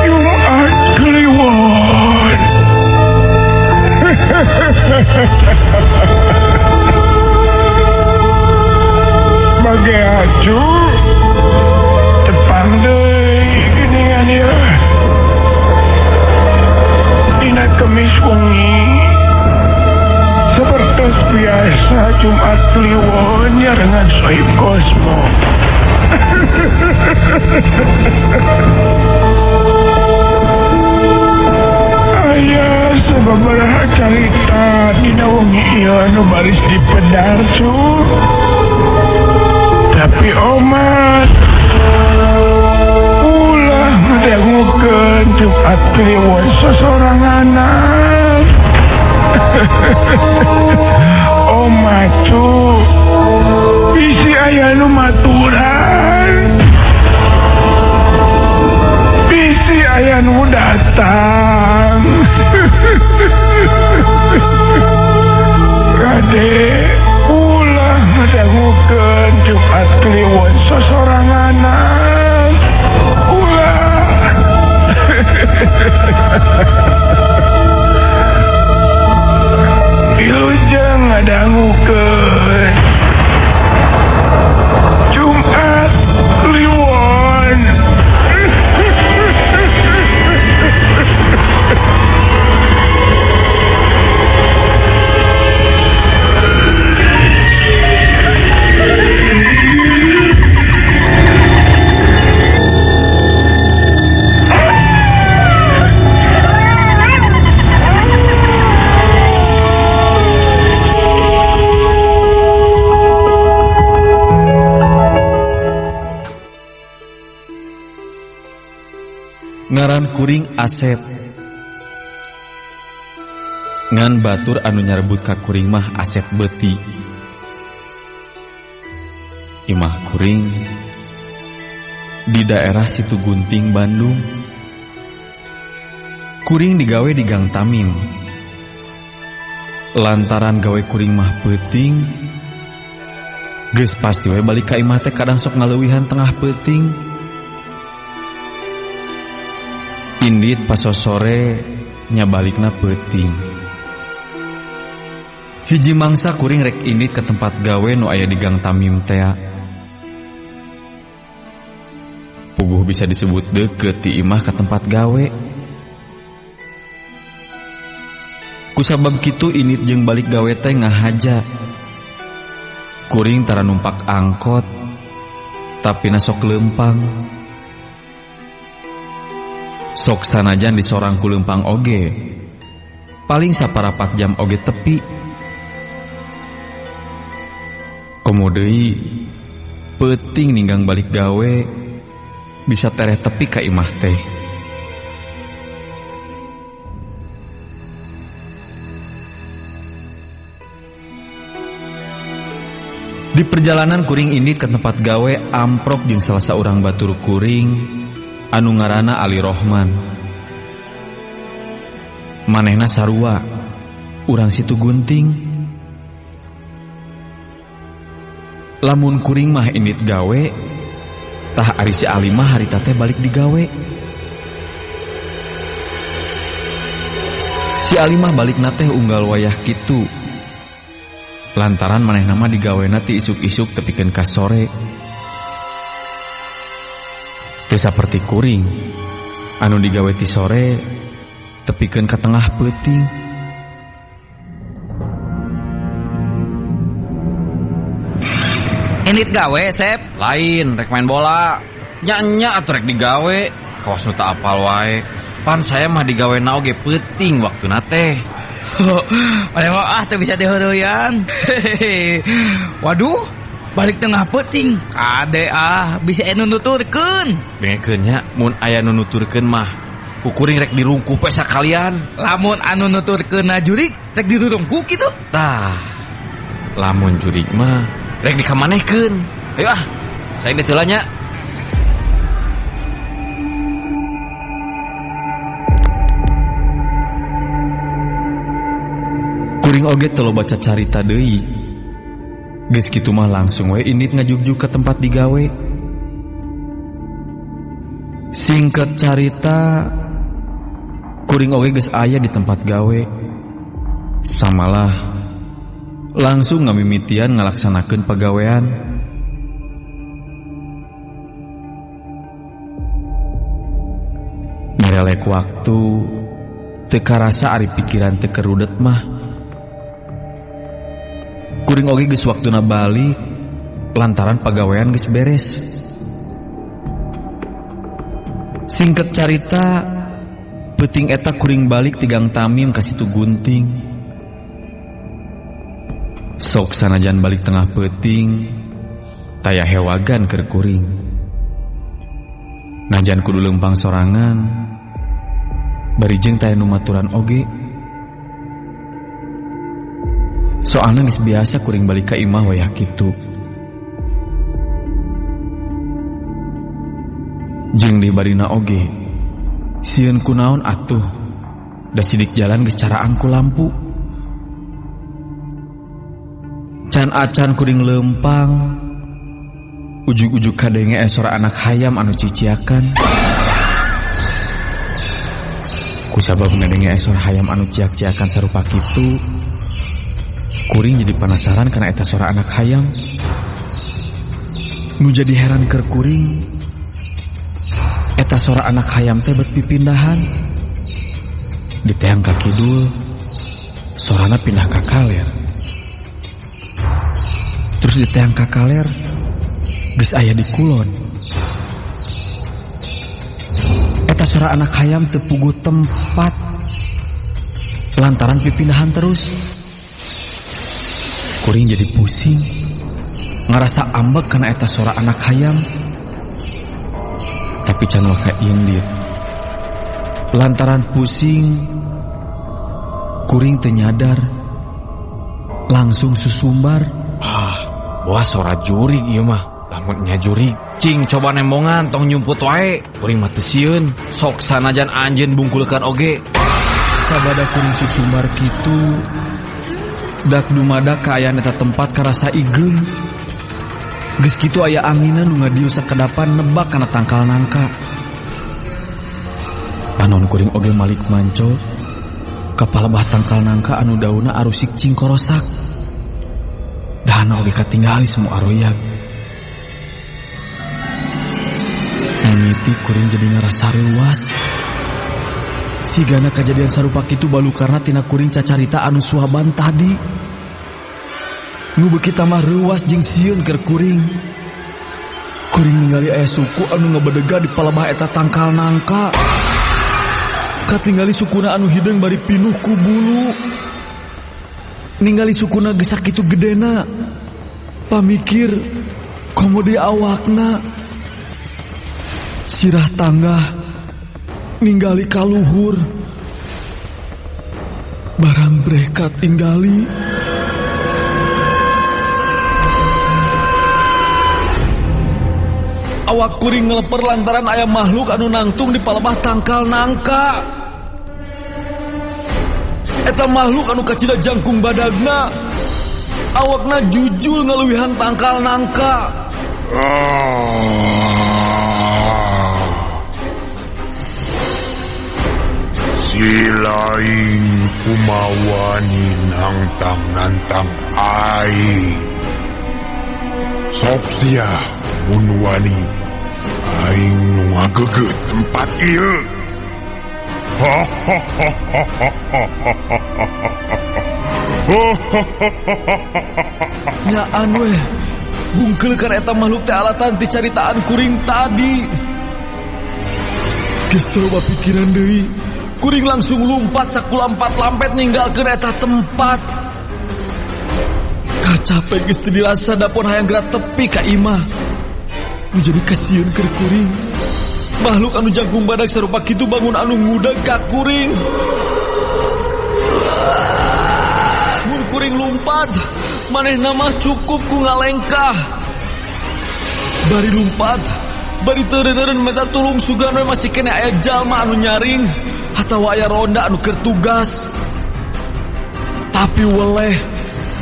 Jumat Kliwon. Bagi acu tepang deui geuningan ieu. Dina Kemis wengi seperti biasa Jumat Kliwon nyarengan Sohib Kosmo. Aya sababaraha carita dina wengi ieu anu baris dipedar cu. Tapi omat ulah ngadangukeun Jumat Kliwon sosoranganan. Omat cu, bisi aya nu maturan, bisi aya nu datang. Kade ulah ngadangukeun Jumat Kliwon sosoranganan. Ulah. Wilujeng ngadangukeun Jumat Kliwon. Ngaran kuring Asep. Ngan batur anu nyarebut ka kuring mah Asep beuti. Imah kuring di daerah Situ Gunting, Bandung. Kuring digawe di Gang Tamim. Lantaran gawe kuring mah peuting, geus pasti we balik ka imah teh kadang sok ngaleuwihan tengah peuting. Indit pasosore nya balikna peuting. Hiji mangsa kuring rek indit ke tempat gawe nu aya di Gang Tamim tea. Puguh bisa disebut deket ti imah ke tempat gawe. Kusabab kitu indit jeung balik gawe teh ngahaja. Kuring tara numpak angkot, tapi nasok leumpang. Sok sanajan disorang ku leumpang oge, paling saparapat jam oge tepi. Komo deui peuting ninggang balik gawe bisa tereh tepi ka imah teh. Di perjalanan kuring ini ke tempat gawe amprok jeung salah saurang batur kuring anu ngaranna Ali Rohman. Manehna sarua urang Situ Gunting. Lamun kuring mah indit gawe, tah ari si Ali mah harita teh balik digawe. Si Ali mah balikna teh unggal wayah kitu. Lantaran manehna mah digawena ti isuk-isuk tepikeun ka sore. Teu saperti kuring anu digawe ti sore tepikeun ka tengah peuting. Indit gawe, Sep. Lain, rek main bola. Nya-nya atuh rek digawe. Kawas nu teu apal wae. Pan saya mah digawena oge peuting waktuna teh. Maneh mah ah teu bisa diheureuyaan. Waduh, balik tengah peuting. Kade ah, bisa anu nuturkeun. Dengekeun nya, mun aya nu nuturkeun mah ku kuring rek dirungkup we sakalian. Lamun anu nuturkeunna jurik, rek dirungkup kitu. Tah, lamun jurik mah rek dikamanehkeun. Ayo ah, saya geus heula nya. Kuring oge teu loba cacarita deui. Geus kitu mah langsung we indit ngajugjug ka tempat digawe. Singkat carita, kuring oge geus aya di tempat gawe. Samalah langsung ngamimitian ngalaksanakeun pagawean. Merelek waktu teu karasa ari pikiran teu kerudet mah. Kuring oge geus waktuna balik lantaran pagawean geus beres. Singkat carita, peuting eta kuring balik tigang Tamim ka Situ Gunting. Sok sanajan balik tengah peuting, taya hewagan keur kuring. Najan kudu leumpang sorangan, bari jeung taya nu maturan oge. Soalna geus biasa kuring balik ka imah wayah kitu. Jeung di barina oge, sieun kunaon atuh, da sidik jalan geus caraang ku lampu. Can acan kuring leumpang, ujug-ujug kadenge sora anak hayam anu ciciakan. Kusabab ngadenge sora hayam anu ciak-ciakan sarupa kitu, kuring jadi penasaran kana eta sora anak hayam. Nu jadi heran keur kuring, eta sora anak hayam teh bet pipindahan. Di teang ka kidul, sorana pindah ka kaler. Terus di teang ka kaler, geus aya di kulon. Eta sora anak hayam teu puguh tempat lantaran pipindahan terus. Kuring jadi pusing, ngarasa ambek kana eta sora anak hayam. Tapi can waka indit. Lantaran pusing, kuring teu nyadar, langsung susumbar. Ah, wah sora jurig ieu mah. Lamun nya jurig, cing coba nembongan tong nyumput wae. Kuring mah teu sieun, sok sanajan anjeun bungkulkeun oge. Sabada kuring susumbar kitu, dak dumadak kaayaan eta tempat karasa igeung. Geus kitu aya anginan nu ngadieu sakedapan nebak kana tangkal nangka. Panon kuring oge malik manco, kapal bah tangkal nangka anu daunna arusik cingkorosak. Dahana oge katinggali semua aroyag. Mimiti kuring jadi ngarasa reuas. Sigana kejadian sarupa kitu balukarna tina kuring cacarita anu suaban tadi. Nu beuki tambah reuas jeung sieun keur kuring. Kuring ningali aya suku anu ngabedega di palebah eta tangkal nangka. Katingali sukuna anu hideung bari pinuh ku bulu. Ningali sukuna geus sakitu gedena. Pamikir komo deui awakna. Sirah tanggah ninggali kaluhur. Barang breh katinggali. Awak kuring ngeleper lantaran aya makhluk anu nangtung di palebah tangkal nangka. Eta makhluk anu kacida jangkung badagna. Awakna jujul ngaluwihan tangkal nangka. Silaing kumawani nangtang-nantang aing. Sok sia mun wani aing nu ngageugeuh tempat ieu. Nyaan weh, bungkeulkeun eta makhluk teh alatan ti caritaan kuring tadi. Geus teu loba pikiran deui, kuring langsung lumpat sakulampat-lampet ninggalkeun eta tempat. Kacape geus teu dirasa dapon hayang geura tepi ka imah. Nu jadi kasieun keur kuring. Makhluk anu jangkung badag sarupa kitu bangun anu ngudag ka kuring. Mun kuring lumpat, manehna mah cukup ku ngalengkah. Bari lumpat, bari teu-eureun meta tulung sugan we masih keneh aya jalma anu nyaring atawa aya ronda anu keur tugas. Tapi weleh,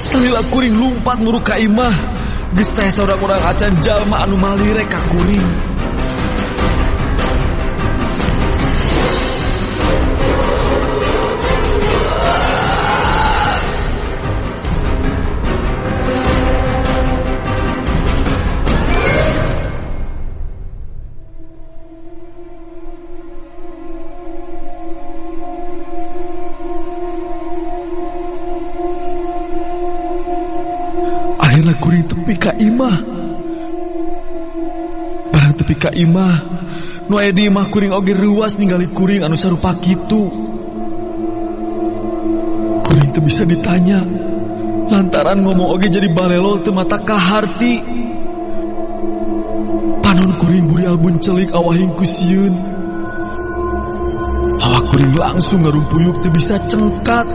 salila kuring lumpat muruk ka imah, geus teh saurang-urang acan jalma anu malire ka kuring. tepi ka imah. Barang tepi ka imah, nu aya di imah kuring oge reuas ningali kuring anu sarupa kitu. Kuring teu bisa ditanya, lantaran ngomong oge jadi balelol teu mata kaharti. Panon kuring burial buncelik awahing ku sieun. Awak kuring langsung ngarumpuyuk teu bisa cengkat.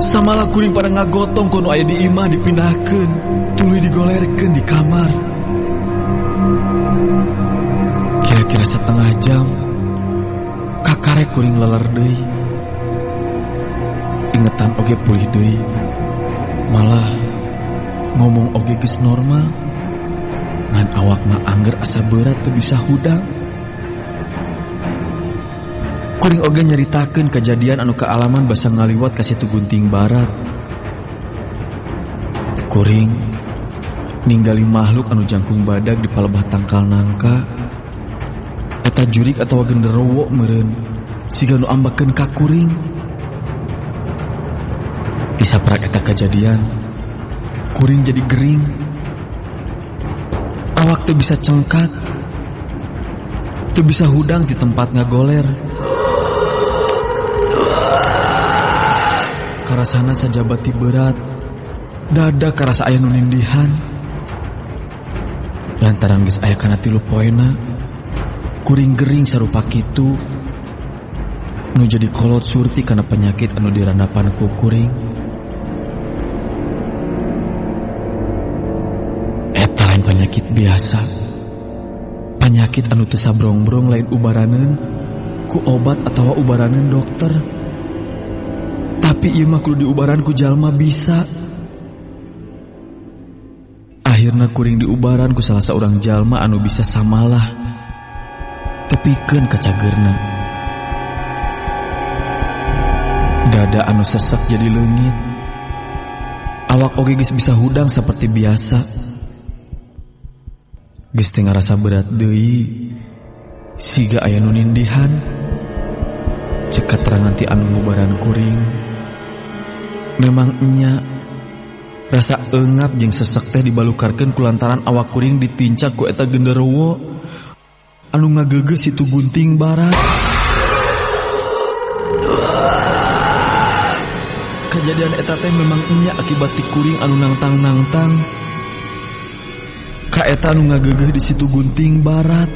Samalah kuring pada ngagotong kono aya di imah dipindahkeun, tuluy digolerkeun di kamar. Kira-kira setengah jam, kakarek kuring leler deui. Ingetan oge pulih deui. Malah ngomong oge geus normal. Ngan awak mah angger asa berat teu bisa hudang. Kuring oge nyaritakeun kejadian anu kaalaman basa ngaliwat ka Situ Gunting Barat. Kuring ninggali makhluk anu jangkung badag di palebah tangkal nangka. Eta jurik atawa genderowo meureun siga nu ambakeun ka kuring. Di saprak eta kejadian, kuring jadi gering. Awak teu bisa cengkat, teu bisa hudang di tempat ngagoler. Karasana sajabati berat, dada karasa aya nu nindihan. Lantaran geus aya kana 3 poena, kuring gering sarupa kitu. Nu jadi kolot surti kana penyakit anu dirandapan ku kuring. Eta lain penyakit biasa. Penyakit anu teu sabrongbrong lain ubaraneun ku obat atawa ubaraneun dokter. Tapi ieu mah kudu diubaran ku jalma bisa. Akhirna kuring diubaran ku salah saurang jalma anu bisa samalah. Tepikeun ka cageurna. Dada anu sesek jadi leungit. Awak oge geus bisa hudang seperti biasa. Geus teu ngarasa berat deui. Siga aya nu nindihan. Cek katerangan ti anu ngubaran kuring. Memang enya rasa eungap jeung sesek teh dibalukarkeun kulantaran awak kuring ditincak ku eta genderuwo anu ngageugeuh Situ Gunting Barat. Kejadian eta teh memang enya akibat ti kuring anu nangtang-nangtang ka eta anu ngageugeuh di Situ Gunting Barat.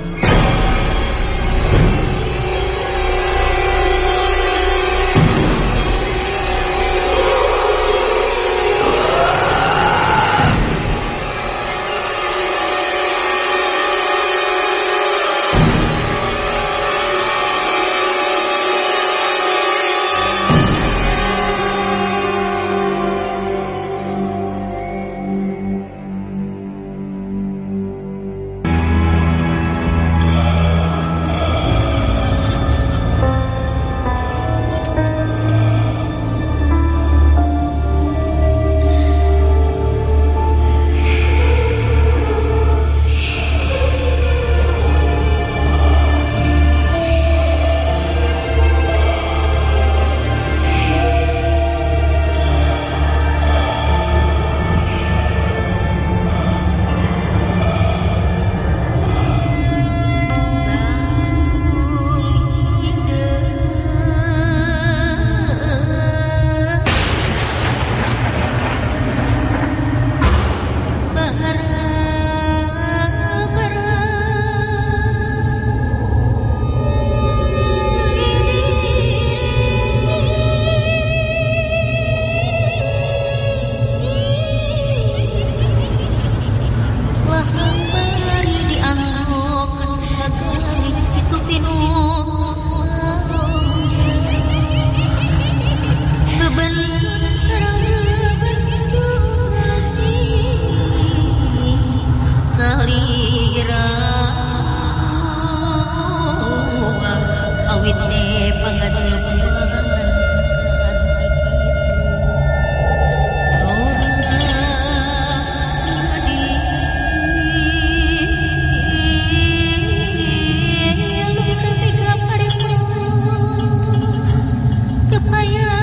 Kepaya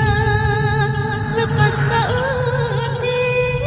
lepat saeutik.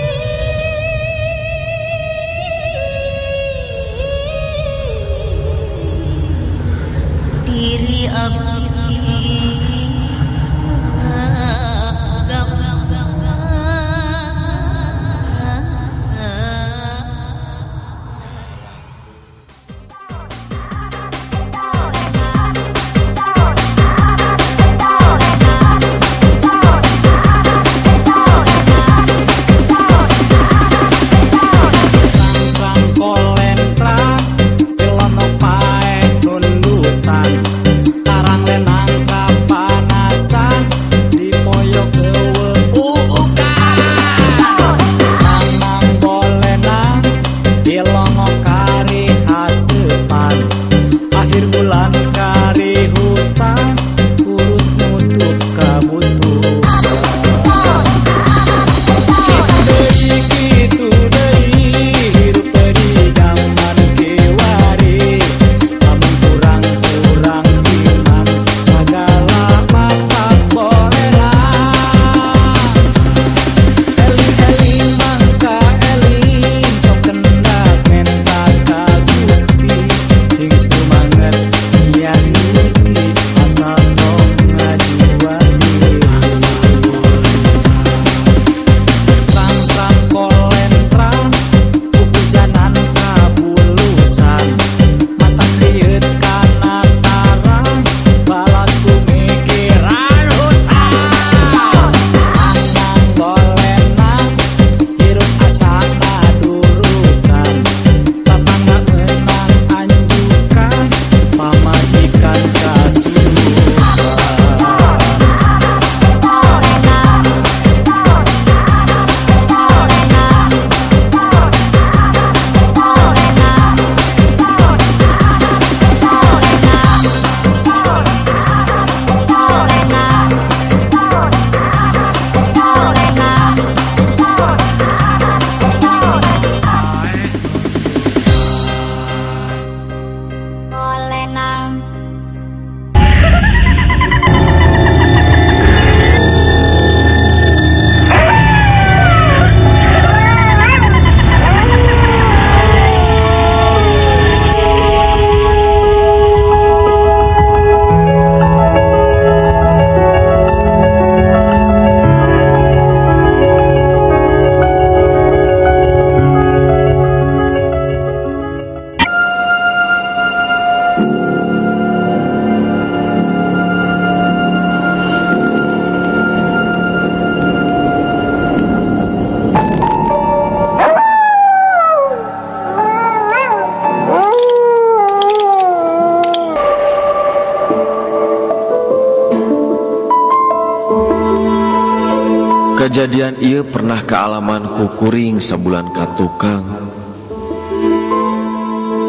Kejadian ieu pernah kaalaman ku kuring sabulan ka tukang.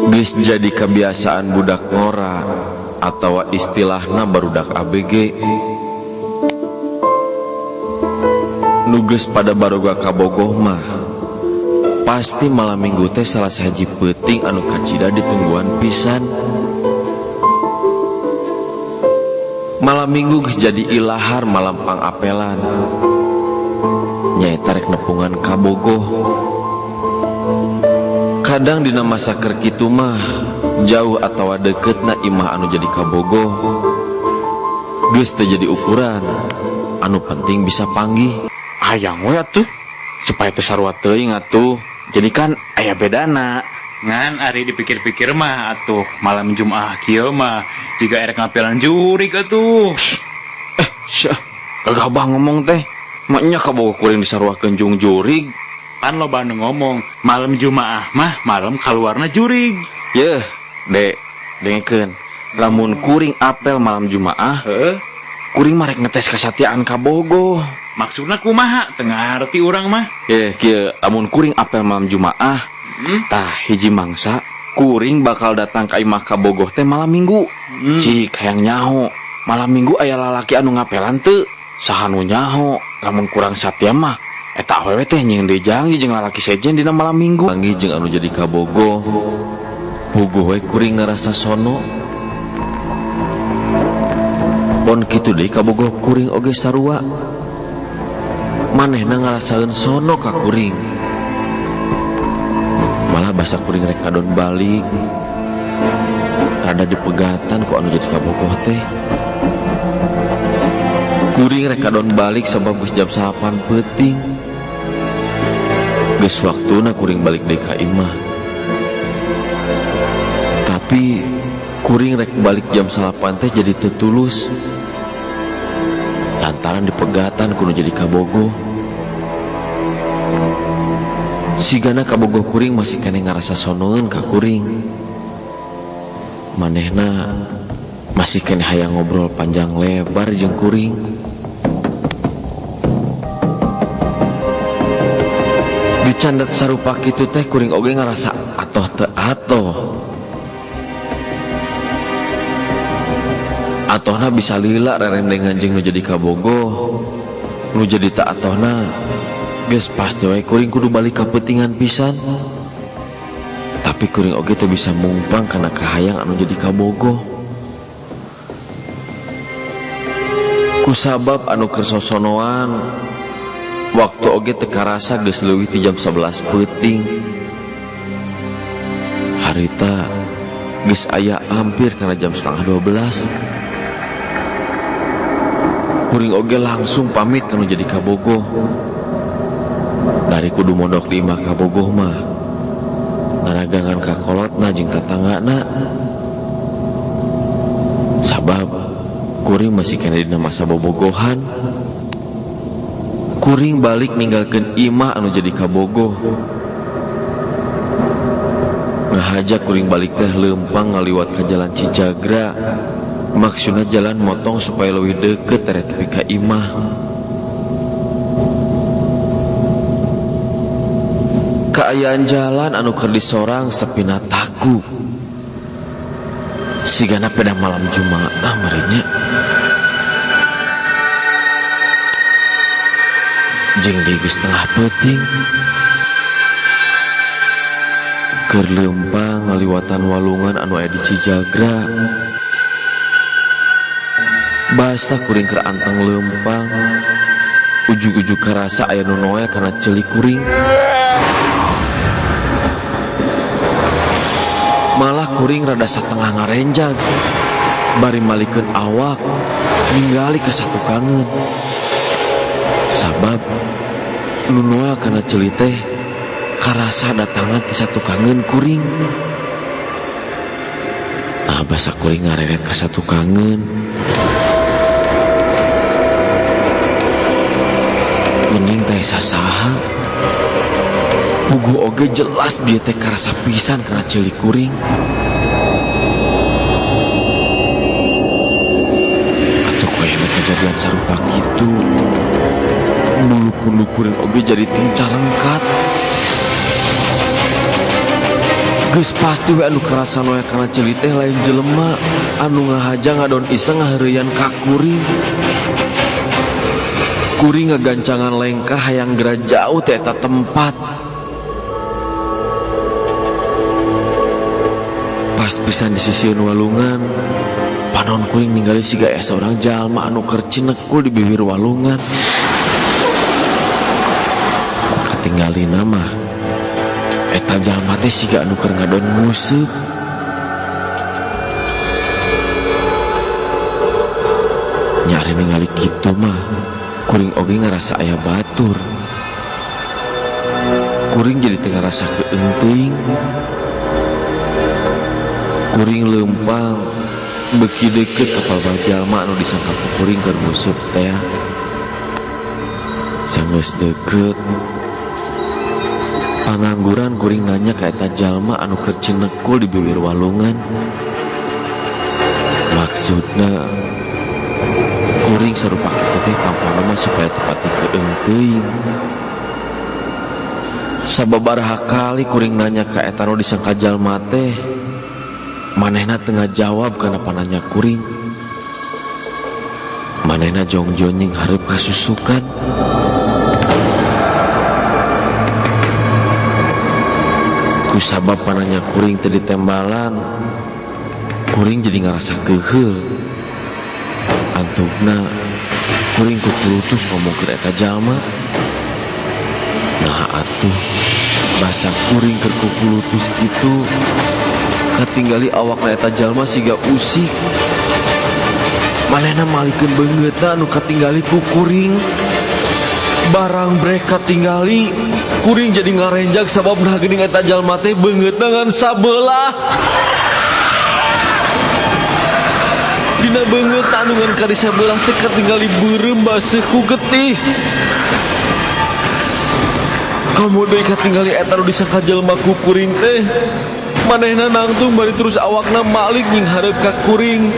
Geus jadi kebiasaan budak ngora atawa istilahna barudak ABG. Nu geus pada baroga kabogoh mah pasti malam minggu teh salah sahiji peuting anu kacida ditungguan pisan. Malam minggu geus jadi ilahar malam pangapelan. Nyaeta rek nepungan kabogoh. Kadang dina masa keur kitu mah jauh atawa deketna imah anu jadi kabogoh geus teu jadi ukuran, anu penting bisa panggih. Hayang we atuh supaya teu sarua teuing atuh. Jadi kan aya bedana. Ngan ari dipikir-pikir mah atuh malam Jumaah kieu mah jiga erek ngapelan jurig atuh. Syah, gagabah ngomong teh. Maknya kabogoh kuring disaruakeun jeung jurig. Kan loba anu ngomong malam Jumaah mah malam kaluarna jurig. Yeuh, Dek, dengekeun. Lamun kuring apel malam Jumaah, heeh, kuring mah rek ngetes kasatiaan kabogoh. Maksudna kumaha? Teu ngarti urang mah. Yeuh, kieu lamun kuring apel malam Jumaah, tah hiji mangsa kuring bakal datang ka imah kabogoh teh malam Minggu. Cik hayang nyaho, malam Minggu aya lalaki anu ngapelan teu? Saha nu nyaho, lamun kurang satia mah eta awewe teh nyieun deui janji jeung lalaki sejen dina malam Minggu. Panggih jeung anu jadi kabogoh, puguh we kuring ngarasa sono. Pon kitu deui kabogoh kuring oge sarua. Manehna ngarasaeun sono ka kuring. Malah basa kuring rek kadon balik. Rada dipegatan ku anu jadi kabogoh teh. Kuring rek kadon balik sabab geus jam 8 peuting. Geus waktuna kuring balik deui ka imah. Tapi kuring rek balik jam 8 teh jadi teu tulus. Lantaran dipegatan kudu jadi kabogoh. Sigana kabogoh kuring masih keneh ngarasa sonoeun ka kuring. Manehna masih keneh hayang ngobrol panjang lebar jeung kuring. Dicandat sarupa kitu teh kuring oge ngarasa atoh teu atoh. Atohna bisa lila rerendengan jeung nu jadi kabogoh. Nu jadi tak atohna geus pasti wae kuring kudu balik ka peutingan pisan. Tapi kuring oge teu bisa mungpang kana kahayang anu jadi kabogoh. Kusabab anu keur sosonoan waktu oge teu karasa geus leuwih ti jam 11 peuting. Harita geus aya hampir kana jam 11:30. Kuring oge langsung pamit kanu jadi kabogoh. Dari kudu mondok di imah kabogoh mah ngaragangan ka kolotna jeung tatanggana. Sabab kuring masih keneh dina masa bobogohan. Kuring balik ninggalkeun imah anu jadi kabogoh. Ngahaja kuring balik teh leumpang ngaliwat ka jalan Cijagra. Maksudna jalan motong supaya leuwih deukeut tere tepi ka imah. Kaayaan jalan anu keur disorang sepina taku. Sigana pedah malam Jumaah meureunnya. Jeung deui geus tengah peuting. Keur leumpang ngaliwatan walungan anu aya di Cijagra. Basa kuring keur anteng leumpang. Ujug-ujug karasa aya nu noel kana ceuli kuring. Malah kuring rada satengah ngarenjag. Bari malikeun awak ningali ka satukangeun. Sabab nu noel kana ceuli teh karasa datangna ti satukangeun kuring. Nah basa kuring ngareret ka satukangeun. Gening teh sasaha. Puguh oge jelas dia teh karasa pisan kana ceuli kuring. Atuh koe kejadian sarupa kitu. Bulu kuduk kuring oge jadi tincarengkat. Geus pasti we anu karasa noe kana ceuli teh lain jelema anu ngahaja ngadon iseng ngaheureuyan ka kuring. Kuring ngagancangan lengkah hayang geura jauh ti eta tempat. Pas pisan di sisieun walungan, panon kuring ningali siga aya saurang jalma anu keur cinekul di bibir walungan. Katinggalina mah eta jalma teh siga anu keur ngadon nguseup. Nyari ningali kitu mah kuring oge ngarasa aya batur. Kuring jadi teu ngarasa keunting. Kuring leumpang beuki deukeut ka palebah jalma anu disangka ku kuring keur nguseup teh. Sanggeus deukeut, pangangguran kuring nanya ka eta jalma anu keur cinekul di bibir walungan. Maksudna kuring sarupa kitu teh pampana mah supaya tepati keung teuing. Sababaraha kali kuring nanya ka eta nu disangka jalma teh, manehna teu ngajawab kana pananya kuring. Manehna jongjonjing hareup kasusukan. Kusabab pananya kuring teu ditembalan, kuring jadi ngarasa keuheul. Antupna kuring kukulutus ngomong ke eta jalma. Nah atuh basa kuring keur kukulutus kitu, katinggali awakna eta jalma siga usik. Manehna malikeun beungeutna anu katinggali ku kuring. Barang brek katinggali, kuring jadi ngarenjag sabab nah geuning eta jalma teh beungeutna ngan sabelah. Dina beungeut anu ngan kari sabelah teh katinggali beureum baseuh ku getih. Komo deui katinggali eta nu disangka jelema ku kuring teh, manehna nangtung bari terus awakna malik nying hareup ka kuring.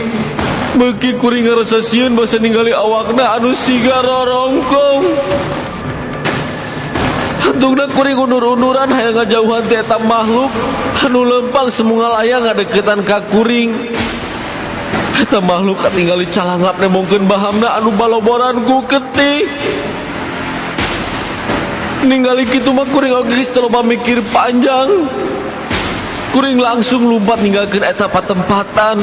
Beuki kuring ngarasa sieun basa ningali awakna anu siga rorongkong. Hantungna kuring undur-unduran hayang ngajauhan ti eta makhluk anu lempang semungal aya ngadeukeutan ka kuring. Eta makhluk katinggali calanglap nemongkeun bahamna anu baloboran ku getih. Ningali kitu mah kuring oge geus teu loba mikir panjang. Kuring langsung lumpat ninggalkeun eta patempatan.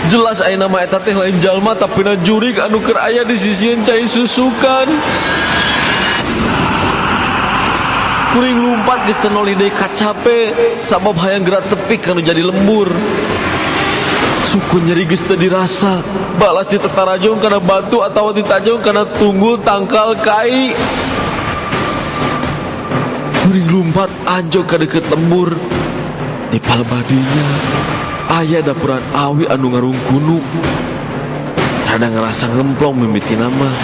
Jelas aya nama eta teh lain jalma tapi na jurig anu keur aya di sisieun cai susukan. Kuring lumpat geus teu nolih deui kacape sabab hayang geura tepi kanu jadi lembur. Suku nyeri geus teu dirasa, balas ditetarajong kana batu atawa ditajong kana tunggul tangkal kai. Kuring lumpat anjog ka deukeut lembur. Di palebadinya aya dapuran awi anu ngarungkunu. Rada ngerasa ngemplong mimitina mah.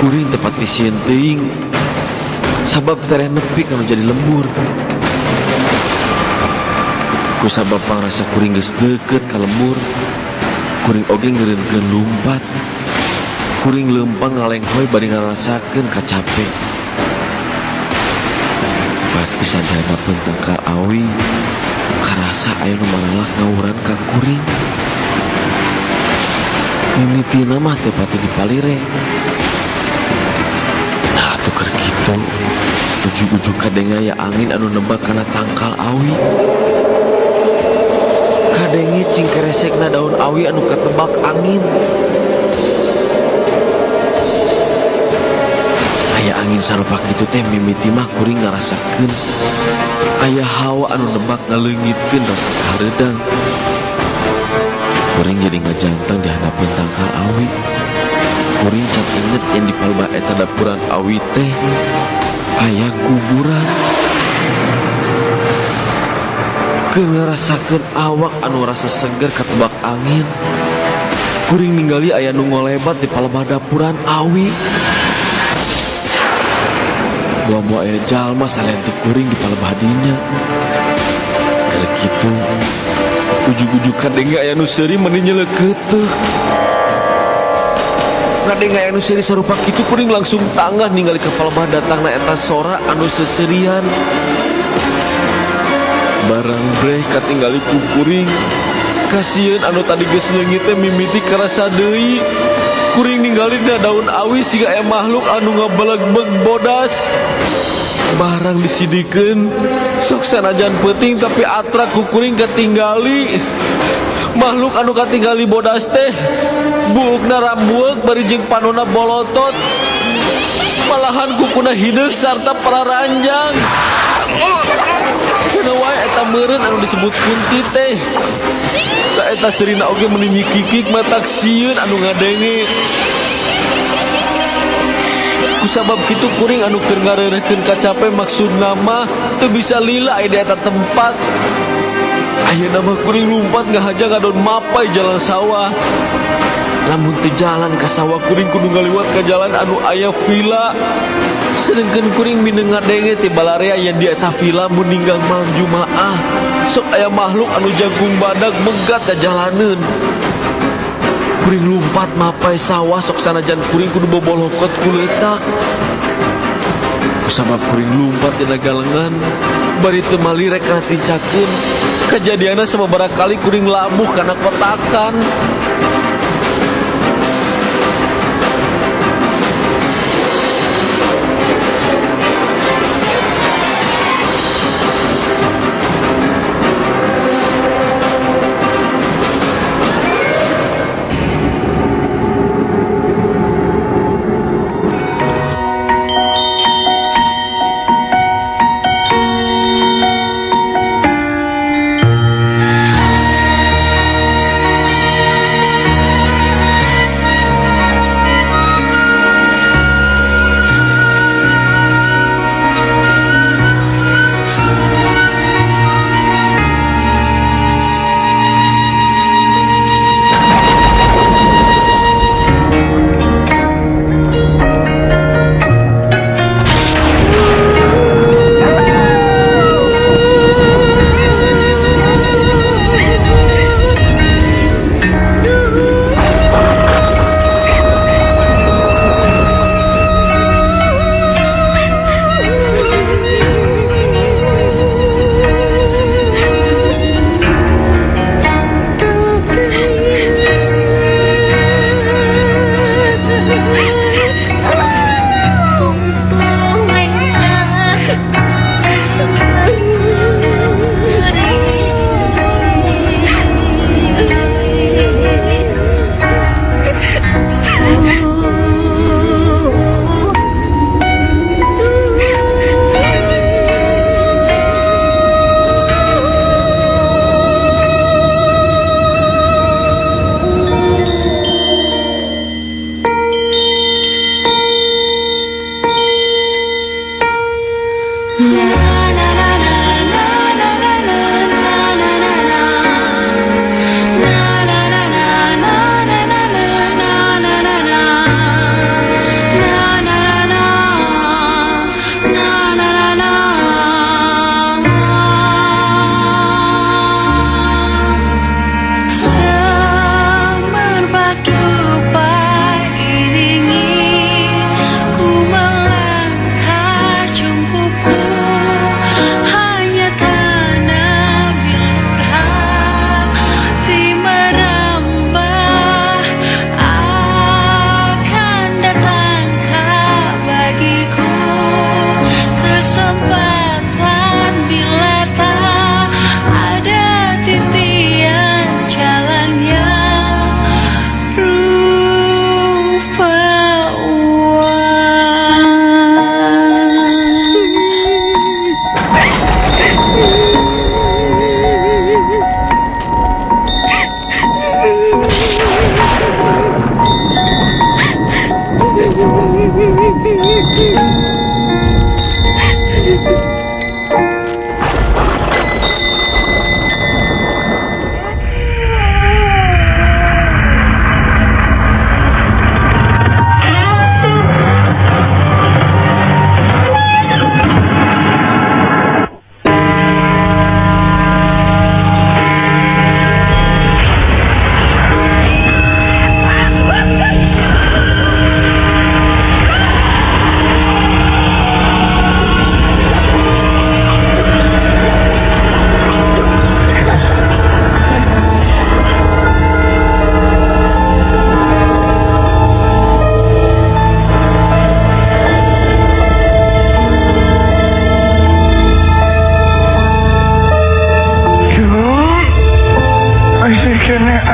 Kuring tepat disieun teuing sabab tereh nepi kanu jadi lembur. Kusabab pangrasa kuring geus deukeut ka lembur, kuring oge ngeureunkeun lumpat. Kuring leumpang ngalenghoy bari ngarasakeun kacape. Pas pisan dihandapeun tangkal awi, karasa aya nu maralak ngawuran ka kuring. Mimitina mah teu pati dipalire. Nah atuh keur kitu, ujug-ujug kadenge aya angin anu nebak kana tangkal awi. Kadenge cingkeresekna daun awi anu katebak angin. Aya angin sarupa kitu teh mimiti mah kuring ngarasakeun aya hawa anu nebak ngaleungitkeun rasa kahareudang. Kuring jadi ngajantang di handapeun tangkal awi. Kuring can inget yang di palebah eta dapuran awi teh aya kuburan. Keur ngarasakeun awak anu rasa seger katebak angin, kuring ningali aya nu ngolebat di palebah dapuran awi. Buah-buah aya jalma salian ti kuring di palebah dinya. Keur kitu ujug-ujug kadenge aya nu seuri meuni nyeleukeuteuh. Ngadenge aya nu seuri sarupa kitu kuring langsung tanggah ningali ka palebah datangna eta sora anu seserian. Barang breh katinggali ku kuring. Kasieun anu tadi geus leungit teh mimiti karasa deui. Kuring ningali dina daun awi siga aya makhluk anu ngabelegbeg bodas. Barang disidikeun sok sanajan peuting tapi atrak ku kuring katinggali. Makhluk anu katinggali bodas teh buukna rambueuk bari jeung panona bolotot. Malahan kukuna hideung sarta pararanjang. Sigana wae eta meureun anu disebut kunti teh. Ta eta serina oge meuni nyikikik matak sieun anu ngadenge. Kusabab kitu kuring anu keur ngareureuhkeun kacape maksudna mah teu bisa lila aya di eta tempat. Ayeuna mah kuring lumpat ngahaja ngadon mapai jalan sawah. Lamun teu jalan ka sawah kuring kudu ngaliwat ka jalan anu aya villa. Sedengkeun kuring mineung ngadenge ti balarea yen di eta villa mun ninggang malam Jumaah. Sok aya makhluk anu jangkung badag megat ka jalaneun. Kuring lumpat mapai sawah sok sanajan kuring kudu bobolokot ku leutak. Kusabab kuring lumpat dina galengan bari teu malirek kana tincakeun. Kajadianna sababaraha kali kuring labuh kana kotakan.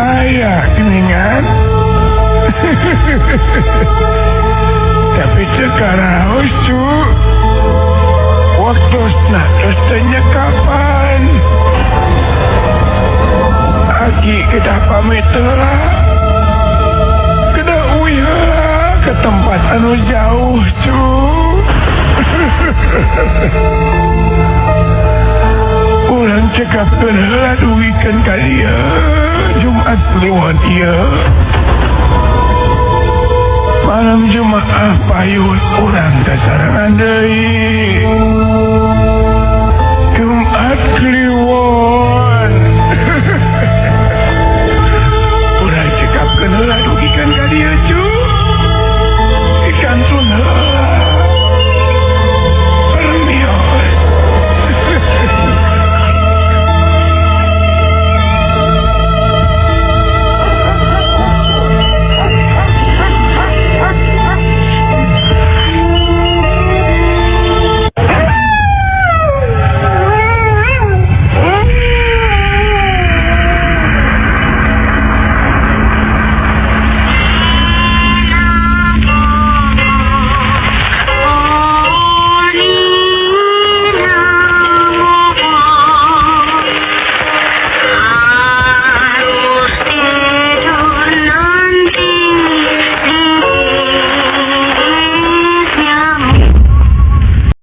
Aya geningan. Tapi sekarang cu waktu terus tanya kapan Aki kita pamit lah kena uyah ke tempat anu jauh cu. Urang cekapkeun heula dugikeun ka dieu Jumat Kliwon ieu. Malam Jumaah payun urang sasarangan deui.